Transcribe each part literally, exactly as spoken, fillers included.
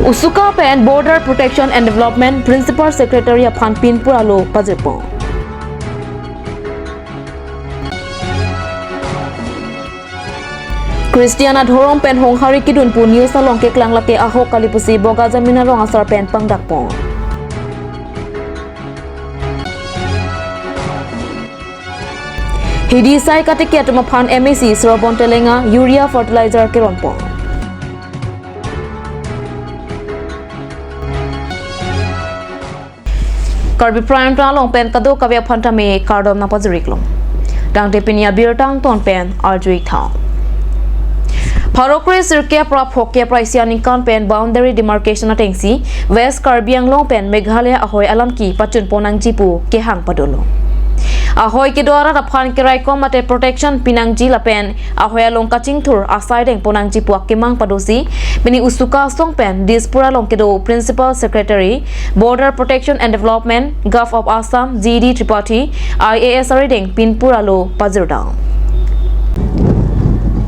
USUCA pen Border Protection and Development Principal Secretary aphan pinpur alo pajirpon. Christian adhorom pen honghari kedun pu news along keklang lake ahok kali pusi Bokajan arong asar pen pangdakpon. Hidi sai katiki atum aphan MAC Srobon Telenga urea fertilizer keronpon. Karbi Prime Time along pen kadokave aphan tame kardom nangpajir-iklo. Tangte pini abirta angton pen arju-ik tha. Pharo kre sirkep ra phokep ra isi aningkan pen boundary demarcation atengsi West Karbi Anglong pen Meghalaya ahoi alam kepachunpon nangji pu kehang padolo. Ahoi kedo arat aphan keraikom mate protection pinangji lapen ahoi along kachingthur asai dengpon nangji pu akemang padosi pini USUCA asong pen Dispur along kedo Principal Secretary Border Protection and Development, Gov of Assam, G D Tripathi, I A S arideng pinpur alo pajirdam.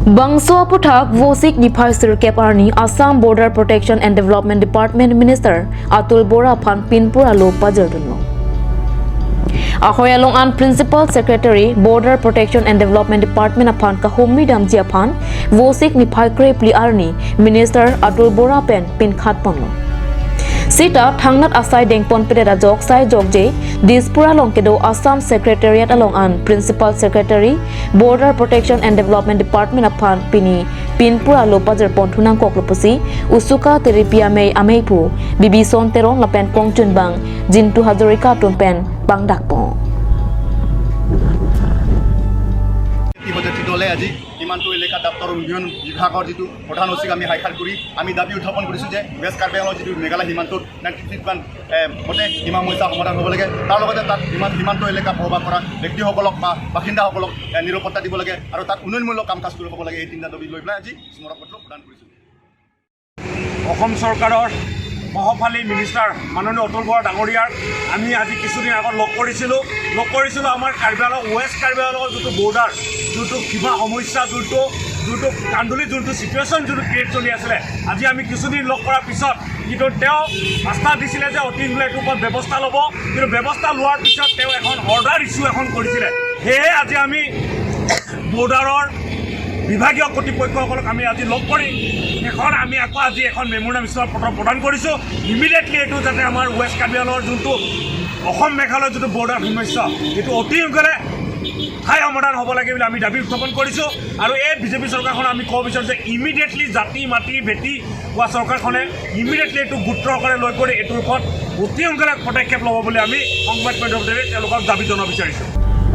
Bangso aphuthak Vosik niphai sirkep arni Assam Border Protection and Development Department Minister Atul Bora aphan pinpur alo pajirdunlo. Ahoi along an Principal Secretary Border Protection and Development Department aphan kahumri damji aphan Vosik niphai krephli arni Minister Atul Bora pen pinkhatponlo. Sita thangnat asai dengponpedet ajok sai jokje Dispur along kedo Assam Secretariat along an Principal Secretary Border Protection and Development Department aphan pini pinpur alo pajirpon thu nangkoklo pusi USUCA Tiripi amei ameiphu Bibison Teron lapen kongchunbang Jintu Hazarika atum pen pangdakpon. ইতিমধ্যে দলে আজি সীমান্ত এলেকা দপ্তৰ উন্নয়ন বিভাগৰ যিটো প্ৰধান অচিক আমি সাক্ষাৎ কৰি আমি দাবী উত্থাপন কৰিছোঁ যে ৱেষ্ট কাৰ্বি আংলঙৰ যিটো মেঘালয় সীমান্তত নাইণ্টি ফিট মান, এ, মতে সীমা সমস্যা সমাধান হ'ব লাগে। তাৰ লগতে তাত সীমা-, সীমান্ত এলেকা বসবাস কৰা ব্যক্তিসকলক বা বাসিন্দাসকলক, এ, নিৰাপত্তা দিব লাগে আৰু তাত উন্নয়নমূলক কাম কাজ কৰিব লাগে। এই তিনিটা দাবী লৈ পেলাই আজি স্মাৰক পত্ৰ প্ৰদান কৰিছোঁ। অসম চৰকাৰৰ প্ৰভাৱশালী মিনিষ্টাৰ মাননীয় অতুল বৰা ডাঙৰীয়াৰ আমি আজি কিছুদিন আগত লগ কৰিছিলোঁ। লগ কৰিছিলোঁ আমাৰ কাৰ্বি আংলং, ৱেষ্ট কাৰ্বি আংলঙৰ যিটো বৰ্ডাৰ, যিটো সীমা সমস্যা, যিটো, যিটো কান্দুলি যোনটো চিটুৱেশ্যন যিটো ক্ৰিয়েট চলি আছিলে, আজি আমি কিছুদিন লগ কৰাৰ পিছত কিন্তু তেওঁ আশ্বাস দিছিলে যে অতি সোনকালে এইটোৰ ওপৰত ব্যৱস্থা ল'ব। কিন্তু ব্যৱস্থা লোৱাৰ পিছত তেওঁ এখন অৰ্ডাৰ ইছ্যু এখন কৰিছিলে। সেয়েহে আজি আমি বৰ্ডাৰৰ বিভাগীয় কৰ্তৃপক্ষসকলক আমি আজি লগ কৰি এখন, আমি আকৌ আজি এখন মেমৰেণ্ডাম ইছ্যু পত্ৰ প্ৰদান কৰিছোঁ। ইমিডিয়েটলি এইটো যাতে আমাৰ ৱেষ্ট কাৰ্বি আংলঙৰ যোনটো অসম মেঘালয়ৰ যিটো বৰ্ডাৰ সমস্যা, এইটো অতি সোনকালে স্থায়ী সমাধান হ'ব লাগে বুলি আমি দাবী উত্থাপন কৰিছোঁ। আৰু এই বিজেপি চৰকাৰখনক আমি ক'ব বিচাৰোঁ যে ইমিডিয়েটলি জাতি, মাটি, ভেটি কোৱা চৰকাৰখনে ইমিডিয়েটলি এইটো গুৰুত্ব সহকাৰে লৈ কৰি এইটোৰ ওপৰত অতি সোনকালে পদক্ষেপ ল'ব বুলি আমি সংবাদ মাধ্যমৰ জৰিয়তে তেওঁলোকক দাবী জনাব বিচাৰিছোঁ।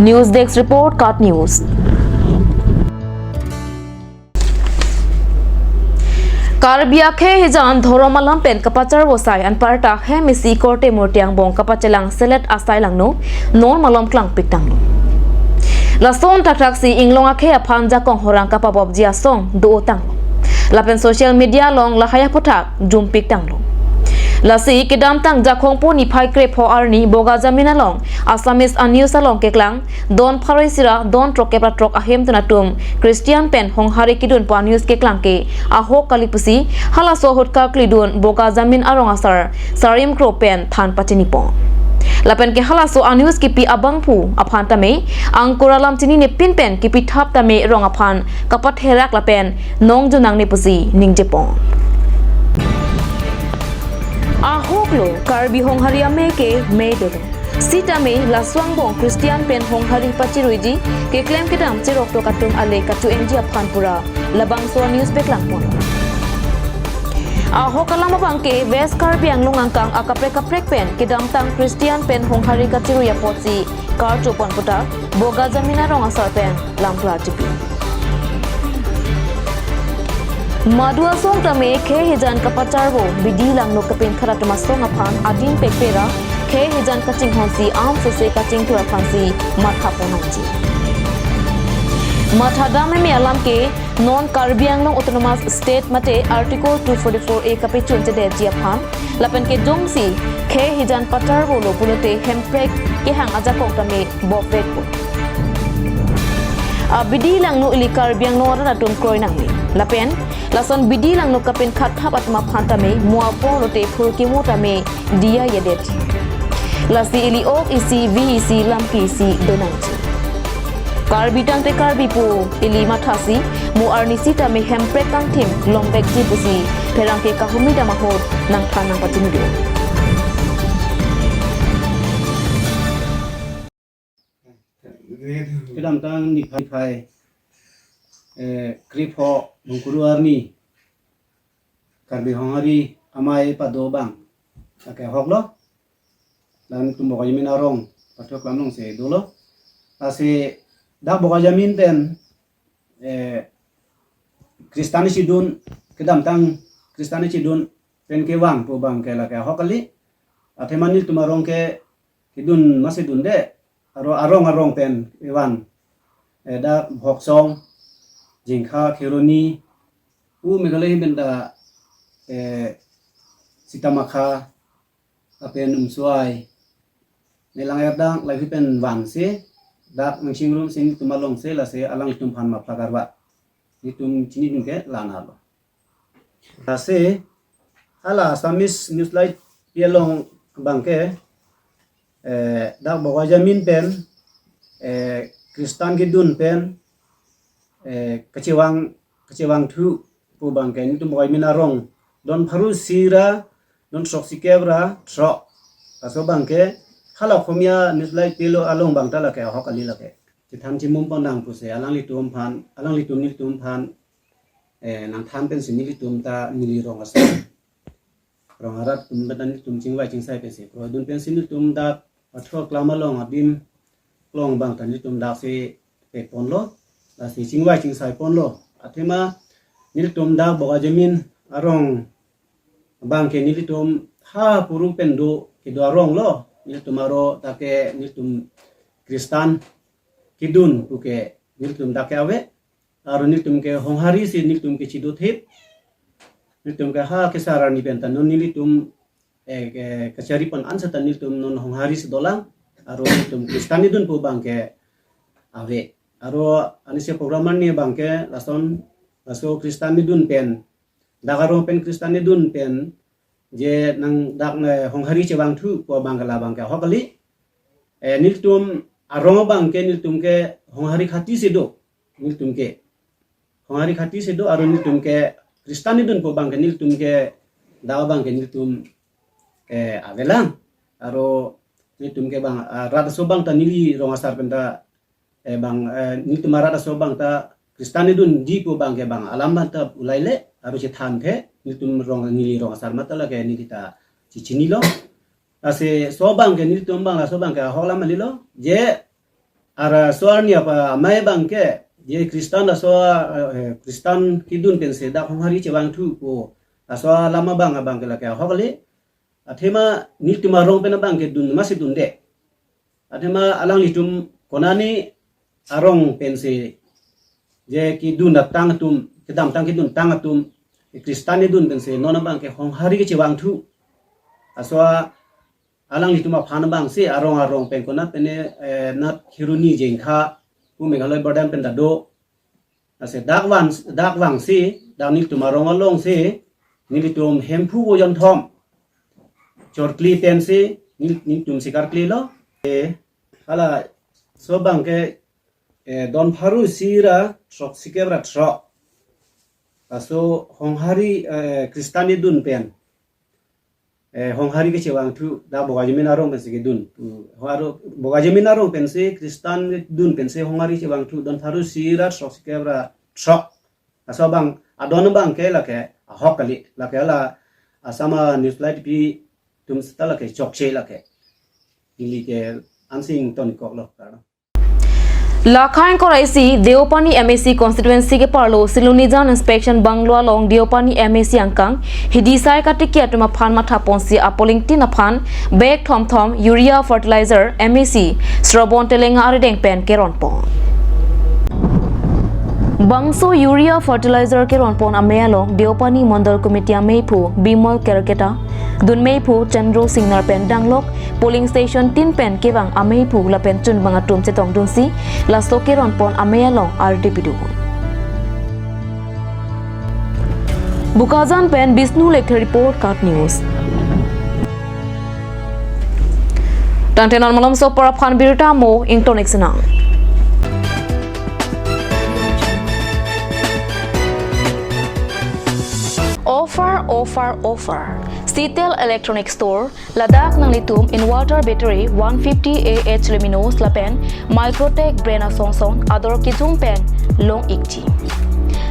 News Desk Report, KAT News. Karbi akhei hijan dhorom alam pen kapacharvo asai anparta hem isi korte murti angbong kapachelang selet asai langno non malom klangpik tanglo. Lason thakthak si inglong akhei aphan jakong horang kapabopji asong do tanglo. Lapen social media along lahai aphuthak jumpik tanglo. Lasi kedamtang Jakhong po niphai krepho arni Bokajan along Assamese anews along keklang don pharo isi ra don throkkep ra throk ahemtun atum Christian pen honghari kedun pu anews keklang ke ahok kali pusi halaso ahut karkli dun Bokajan arong asar Sarim Kro pen than pachinipon. Lapen ke halaso anews kipi abangphu aphan tame angkur alam chinine pin pen kipithap tame rong aphan kapatherak lapen nongjunang ne pusi ningjepon. Ahoklo Karbi honghari amei ke mei dolo. Sitame laso angbong Christian pen honghari pachiruiji keklem kedam cheroktok atum ale kachu-enji aphan pura labangso anews peklangpon. Ahok alam abang ke West Karbi Anglong angkang akaprek kaprek pen kedamtang Christian pen honghari kachirui apotsi karchopon puta Bokajan arong asar pen lam klarchipi. Madu asong tame khei hijan kapacharvo bidi langno kapingkhat atum asong aphan adin pekpera khei hijan kachinghonsi am sese kachingthur aphansi mathapon nangji. Mathadam eme alam ke non Karbi Anglong Autonomous State mate Article two forty-four A kapechun chedetji aphan lapen ke jongsi khei hijan pacharvolo pulote hemprek kehang ajakong tame bopvekpo. Abidi langno ili Karbi Anglong arat atum kroi nangji. Lapen lason bidi langno kapinkhat thap atum aphan tame mo apor lote phurkimo tame diya yadet. Lasi ili ok isi, vi isi, lamki isi donangji. Karbi tangte Karbi pu ili mathasi mo arnisi tame Hemprek kangthim longvekji pusi pherangke kahumri dam ahut nangthan nangpachini do. Kedamtang niphai, eh, krepho Bungkuru arni Karbi Honghari amei pado abang lake ahok lo. Latum Bokajamin arong pathok lamlong si dolo. Lasi dak Bokajamin pen, eh, Kristan si dun, kedamtang Kristan si dun pen kevang pu abang ke lake ahok kali. Athema nelitum arong ke kedun masi dunde, aro arong arong pen evan, eh, dak Bhoksong, Jengkha, Kheroni, u Meghalaya ahin pen ta, eh, Sitamakha, lapen Umswai, Nelang Erdang, lahei pen vansi, dak Nangsing Rongsen atum along si, lasi alanglitum aphan mapla karwa. Nelitum chinidun ke la-an lo. Lasi hala Assamese Newslight pi along abang ke, eh, dak Bokajamin pen, eh, Kristan kedun pen, eh, kachevang, kachevangthu pu abang ke nelitum Bokajamin arong don pharo isi ra don throksi kep ra throk. Laso abang ke hala Akhomiya Newslight pi along abang ta lake ahok kali lake. Chethan chimum pon nang pusi alanglitum aphan, alanglitum nelitum aphan, eh, nangthan pensi nelitum ta neli rong asar, rong arat atum ta nelitum chingvai chingsai pensi produn pensi nelitum dak pathok lam along adim klong abang ta nelitum dak si pekponlo, lasi chingvai chingsai ponlo. Athema nelitum dak Bokajamin arong abang ke nelitum ha puru pen do, kedo arong lo. Nelitum aro ta ke nelitum Kristan kedun pu ke nelitum dak ke ave. Aro nelitum ke Honghari si nelitum ke chido thip. Nelitum ke ha kesar arni pen ta non nelitum, eh, ke, kachari pon an seta nelitum non Honghari si dolang. Aro nelitum Kristan kedun pu abang ke ave. Aro anisi program arni abang ke lason, laso Kristan kedun pen, dak arong pen Kristan kedun pen, je nang dak ne Honghari chevangthu pu abang ke la abang ke ahok kali. Eh, nelitum arong abang ke nelitum ke Honghari khati si do, nelitum ke Honghari khati si do, aro nelitum ke Kristan kedun pu abang ke nelitum ke dak abang ke nelitum, eh, avelang. Aro nelitum ke bang, ah, rat aso abang ta neli rong asar pen ta, eh, bang, eh, nelitum arat aso abang ta Kristan kedun di pu abang ke bang alam abang ta ulai le, aro chethan the, nelitum rong, neli rong asar mata lake neli ta chichinilo. Lasi laso abang ke nelitum abang, laso abang ke ahok alam kali lo. Je ara so arni apa amei abang ke, je Kristan laso, eh, Kristan kedun pensi dak Honghari chevangthu pu laso alam abang, abang ke lake ahok kali. Athema nelitum arong pen abang ke dun masi dunde. Athema alanglitum konane arong pensi, je kedun atang atum, kedamtang kedun tang atum, Kristan kedun pensi non abang ke Honghari kechevangthu. Laso alanglitum aphan abang si arong arong pen konat pen, eh, nat Kheroni, Jengkha pu Meghalaya border pen ta do. Lasi dak van, dak vangsi, dak nelitum arong along si nelitum Hemphu vo jonthom chorkli pensi nel-, nelitum si karklilo. Eh, hala laso abang ke, eh, don pharo isi ra throksi kep ra throk. Laso Honghari, eh, Kristan kedun pen, eh, Honghari kechevangthu dak Bokajamin arong pensi kedun. Hmm, aro Bokajamin arong pensi Kristan kedun pensi Honghari chevangthu don pharo isi ra throksi kep ra throk. Laso abang adon abang ke lake ahok kali, lake hala Assam Newslight pi atum seta lake chokche lake. Neli ke ansing tonkok lo karno. Lakhang koraisi Deopani M A C constituency ke parlo Silonijan inspection bungalow along Deopani M A C angkang hidi sai katiki atum aphan matha ponsi a-polling tin aphan bag thom thom urea fertilizer M A C Srobon Telenga arideng pen keron pon. Bangso urea fertilizer keron pon amei along Deopani Mondol Committee ameiphu Bimal Kerketa, dun meiphu Chandro Singnar pen danglok polling station tin pen kevang ameiphu lapen chunbang atum chetongdunsi laso keron pon amei along ardi pidun. Bokajan pen Bishnu Lekthe report, KAT News. Tangte non malomso apor aphan birta mo ingtonik sinang. Offer, offer, offer. Citel Electronic Store, ladak nanglitum inverter battery one fifty A H luminous lapen Microtech brand asong song ador kejum pen long ikji.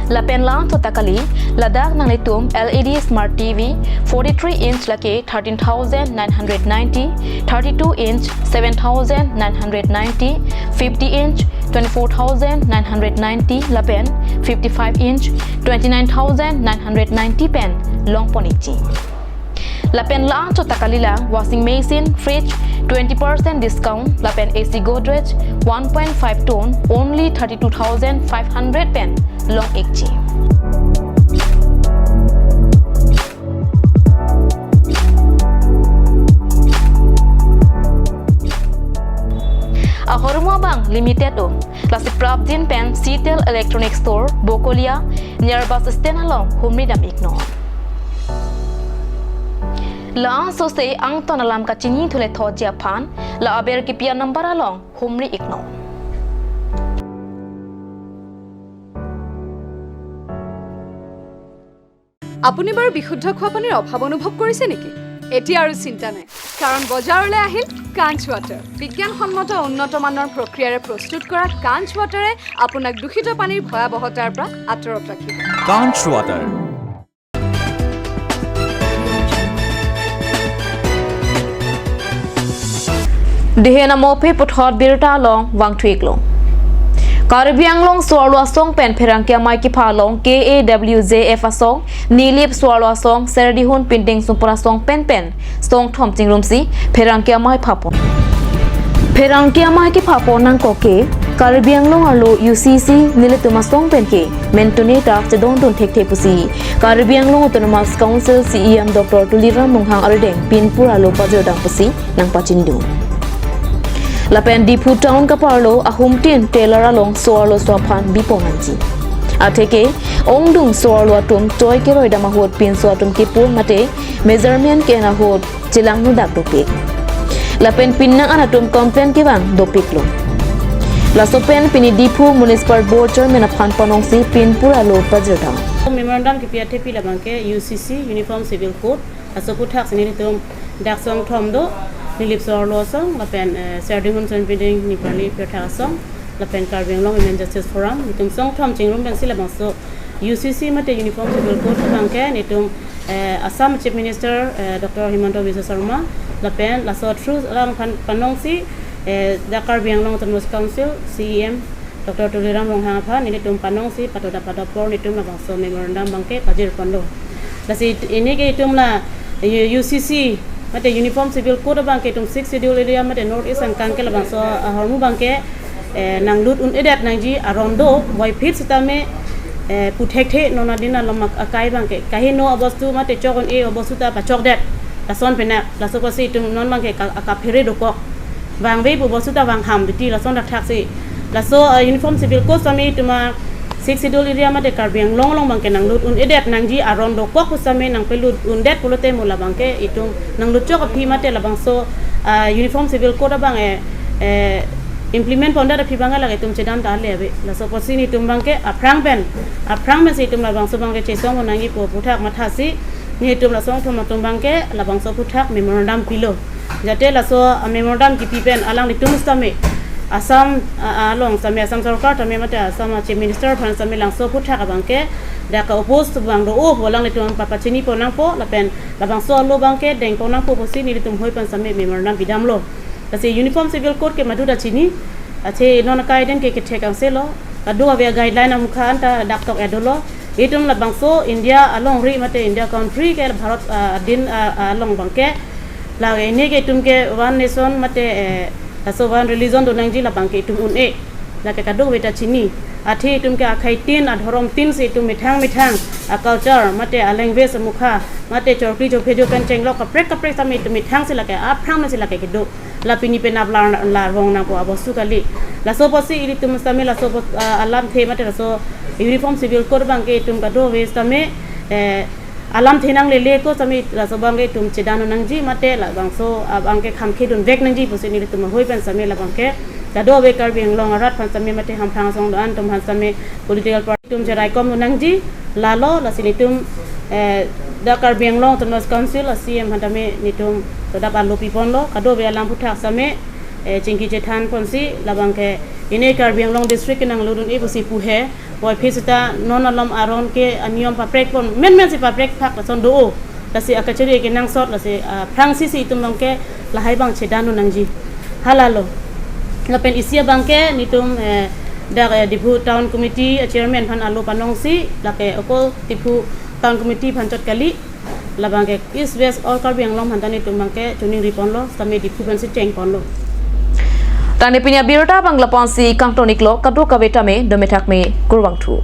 Lapen la-an chot ta kali, ladak nanglitum L E D smart T V forty-three inch lake thirteen thousand nine hundred ninety, thirty-two inch seven thousand nine hundred ninety, fifty inch twenty-four thousand nine hundred ninety lapen fifty-five inch twenty-nine thousand nine hundred ninety pen longpon ikji. Lapen la-an chot ta kalilang washing machine, fridge twenty percent discount lapen A C Godrej one point five ton only thirty-two thousand five hundred pen long ikji. Ahormu abang limited o. Lasi prapjin pen Citel Electronic Store, Bokolia, near bus stand along humri dam iknon. La-an sose angton alam kachinithule thotji aphan, la aber kipi a-number along humri iknon. আপুনি বাৰু বিশুদ্ধ খোৱা পানীৰ অভাৱ অনুভৱ কৰিছে নেকি? এতিয়া আৰু চিন্তা নাই, কাৰণ বজাৰলৈ আহিল কাঞ্চ ৱাটাৰ। বিজ্ঞানসন্মত উন্নত মানৰ প্ৰক্ৰিয়াৰে প্ৰস্তুত কৰা কাঞ্চ ৱাটাৰে আপোনাক দূষিত পানীৰ ভয়াৱহতাৰ পৰা আঁতৰত ৰাখিব। Kanch Water. Dihen amophe puthot birta along vangthu iklo. Karbi Anglong so-arlo asong pen pherangke amei kepha along K A W J F asong, Nilip so-arlo asong, Serdihun Pinding Sumpur asong pen pen song thom chingrumsi pherangke amei phapon. Pherangke amei kephapon nangkok ke Karbi Anglong arlo U C C nelitum asong pen ke mentune ta chedondun thekthe pusi Karbi Anglong Autonomous Council C E M Doctor Tuliram Ronghang arideng pinpur alo pajir dam pusi nangpachinidun. Lapen Diphu town kaparlo ahumtin tailor along so-arlo so aphan bipon nangji. Atheke ongdung so-arlo atum choi keroi dam ahut pinso atum kepon mate measurement ke-en ahut chelangno dak dopik. Lapen pinnang an atum complain kevang dopiklo. Laso pen pini Diphu Municipal Board Chairman aphan panongsi pinpur alo pajir dam. Memorandum kipi athepi labang ke U C C, Uniform Civil Code, laso aphuthak si nelitum dak song thom do, Nilip so-arlo asong, lapen, eh, Serdihun Pinding Sumpur nepali pirtha asong, lapen Karbi Anglong Women Justice Forum, nelitum song thom chingrum pensi labangso U C C mate Uniform Civil Code abang ke nelitum, eh, Assam Chief Minister, eh, Doctor Himanta Biswa Sarma, lapen laso through alangphan panongsi, eh, dak Karbi Anglong Autonomous Council C E M Doctor Tuliram Ronghang aphan nelitum panongsi patoda pada apor nelitum labangso memorandum abang ke pajir ponlo. Lasi pini ke itum la U-, U C C mate Uniform Civil Code abang ke itum Sixth Schedule area mate North East angkang ke labangso ahormu abang ke, eh, nanglut un-edet nangji aron do, puvoiphit sitame, eh, pu thekthe non adin alom ak-, akai abang ke kaheno abostu mate chok un-e abostu ta pachokdet. Lason pena, laso apotsi itum non abang ke ka-, kaphere dokok. Vangve pu abostu ta vangham titi, lason thakthak si. Laso, eh, Uniform Civil Code sitame itum a Sixth Schedule area mate Karbi Anglong along abang ke nanglut un-edet nangji aron dokok pu sitame nangpelut undet pulote mo labang ke itum nanglut chok aphi mate labangso, ah, Uniform Civil Code abang, eh, eh, implement pondet aphi abang ke lake itum chedam ta le ave. Laso apotsi nelitum abang ke aphrang pen, aphrang pensi itum labangso abang ke chesong nangji pu aphuthak mathasi nelitum la song thom atum abang ke labangso aphuthak memorandum pilo. Jate laso, ah, memorandum kipi pen alanglitum sitame Assam, ah, ah, along sitame Assam Sorkar sitame mate Assam, ah, Chief Minister aphan sitame labangso aphuthak abang ke dak ka-oppose abang do, oh, alanglitum papachini pon nangpo lapen labangso alo abang ke dengpon nangpo pusi nelitum hoi pen sitame memorandum pidamlo. Lasi Uniform Civil Code ke madu ta chini, athe non akai den ke kethek angse lo, kado-kave guideline amukha anta dak tok edo lo. Itum labangso India alongri mate India country ke Bharat, ah, adin, ah, ah, along abang ke, lake pini ke itum ke one nation mate, eh, laso one religion do nangji labang ke itum un-e. Lake kadokave ta chini. Athe itum ke akhei tin, adhorom tin si itum methang methang, a-culture mate a-language amukha mate chorkli chophejo pen chenglok kaprek kaprek sitame itum methang si lake aphrang si lake kedo. La pini penap la, la vong nangpo abostu kali. Laso apotsi ilitum sitame laso apot, ah, alamthe mate laso Uniform Civil Code abang ke itum kadokave sitame eh, alam thinang lele ko sami laso abangke itum chedan nangji mate labangso abangke kham khedun vek nangji pusi nelitum ahoi pen sami labangke kadokave Karbi Anglong arat aphan sami mate Hamphang asong do-an atum aphan sami political party atum cheraikom nangji lalo lasi nelitum, eh, dak Karbi Anglong Autonomous Council a C E M aphan tame nelitum todap alo piponlo kadokave alam aphuthak sami, eh, chingki chethan ponsi labangke ini Karbi Anglong district kenang lurun ipusi puhe. Puvoiphit seta non alom aron ke aniyom paprek pon menmen si paprek phak lason do-o. Lasi akachiri kenangsot lasi, ah, aphrangsi si itum abangke lahai abang chedan nangji. Halalo. Lapen isi abangke nelitum, eh, dak, eh, Diphu Town Committee, eh, Chairman aphan alo panongsi lake ako Diphu Town Committee aphan chot kali. Labangke East West All Karbi Anglong aphan ta nelitum abangke choningri ponlo, sami Diphu pensi cheng ponlo. Tangte pini abirta abang lapu-ansi kangton-iklo, kadokave tame dome thakme, kurvangthu.